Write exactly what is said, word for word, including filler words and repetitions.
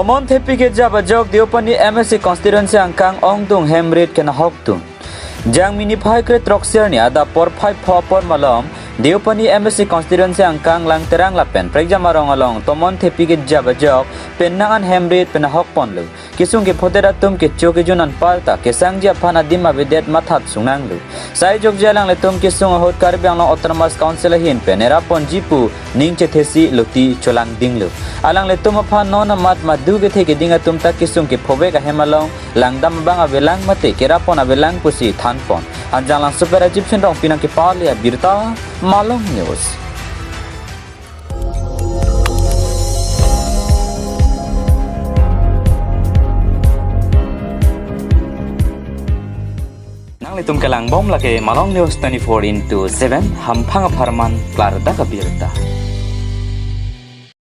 Tomon thepi kejap ajok Deopani M A C constituency angkang ongdung hem rit kenahok dun. Jangmi niphai kre throksi arni adap porphai pho apor malom Deopani M A C constituency angkang Langterang lapen Prekjam arong along tomon thepi kejap ajok penang an hem rit penahok ponlo. Kesung kephodet atum kecho kejun anparta kesangji aphan adim avedet mathat sungnanglo. Sai jokji alanglitum kesung ahut Karbi Anglong Autonomous Council ahin pen era ponji pu ning chethesi loti cholang dinglo. Alanglitum aphan non amat madu kethe keding atum ta kesung kephovek ahem along langdam abang avelang mate kerap pon avelang pusi than pon. Hanjanglangso pen Rajiv Shin Rongpi nangkepale abirta, Malong News. Nanglitum kelang bom lake Malong News twenty-four into seven, hamphang apharman klardak abirta.